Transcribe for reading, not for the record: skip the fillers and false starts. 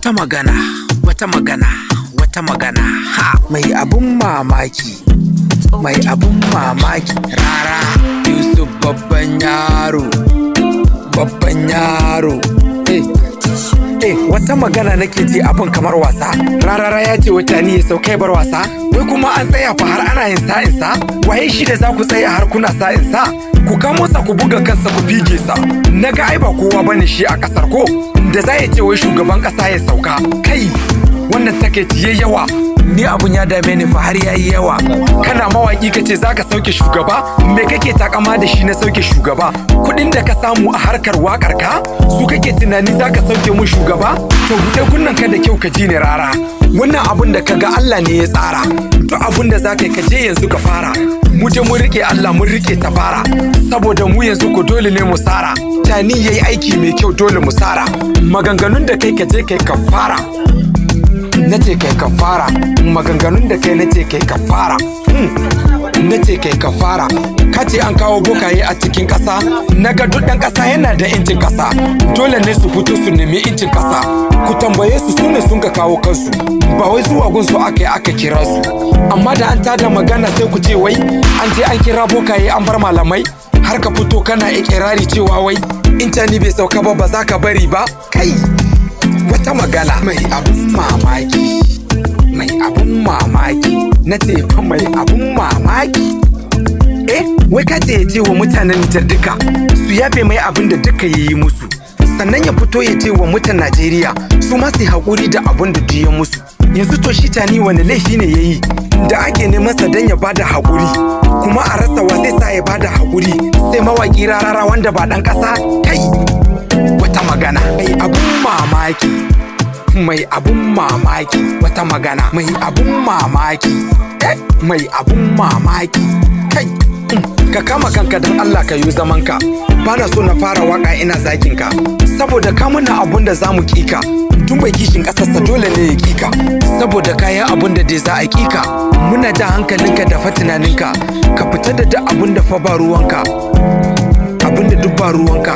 Wata magana, wata magana, wata magana. Ha! Mai abun mamaki, mai abun mamaki. Rara, Yusuf babban yaro, babban yaro. Eh, eh, wata magana nake ji abun kamar wasa. Rarara ya ce wata ni ya saukai bar wasa. Wai kuma an tsaya fa har ana yin sa'insa? Waye shi da za ku tsaya har kuna sa'insa? Ku kamo sa, ku buga kansa, ku fige sa. Naga ai ba kowa bane shi a kasar ko. Da za ya ce wai shugaban kasa ya sauka. Kai, wannan takaici yayi yawa. Ni abun ya dame ni fa har yayi yawa. Kana mawaki kace zaka sauke shugaba? Me kake takama da shi na sauke shugaba? Kuɗin da ka samu a harkar wakar ka? Su kake tunani zaka sauke mun shugaba? To, buɗe kunnen ka da kyau ka ji ni, Rara. Wannan abun da kaga Allah ne ya tsara. Duk abun da zaka yi, ka je yanzu ka fara. Mu je mun rike Allah, mun rike tabara. Saboda mu yanzu ko dole ne mu sara. Tani yayi aiki mai kyau, dole mu sara. Maganganun da kai, ka je kai ka fara. Na ce kai ka fara. Maganganun da kai, na ce kai ka fara. Na ce kai ka fara. Ka ce an kawo bokaye a cikin ƙasa. Na ga duk ɗan ƙasa yana da incin ƙasa. Dole ne su fito su nemi incin ƙasa. Ku tambaye su, su ne sun ka kawo kansu. Ba wai zuwa gunsu aka yi aka kira su. Amma da an tada magana sai ku ce wai an je an kira bokaye, an bar malamai. Har ka fito kana ikirari cewa wai in Tani bai sauka ba, ba za ka bari ba. Kai, wata magana, mai abun mamaki, mai abun mamaki, na ce fa mai abun mamaki. Eh, wai ka ce ya ce wa mutanen Nijar duka su yafe mai abin da duka ya yi musu, sannan ya fito ya ce wa mutan Najeriya su ma su haƙuri da abin da duk ya musu. Yanzu to shi Tani wani laifi ne ya yi da ake neman sa don ya bada haƙuri, kuma a rasa wa zai sa ya bada haƙuri sai mawaƙi Rarara wanda ba ɗan ƙasa? Kai, wata magana, mai abun mamaki, mai abun mamaki. Wata magana, mai abun mamaki, eh, mai abun mamaki. Kai, ka kama kanka don Allah, ka yi zamanka. Bana so na fara waka ina zakin ka, saboda ka muna abun da zamu kika. Tun bai kishin kasarsa, dole ne ya kika, saboda kayan abun da dai za a kika. Muna jan hankalinka da fa tunaninka, ka fita da duk abun da fa ba ruwanka, abun da duk ba ruwanka.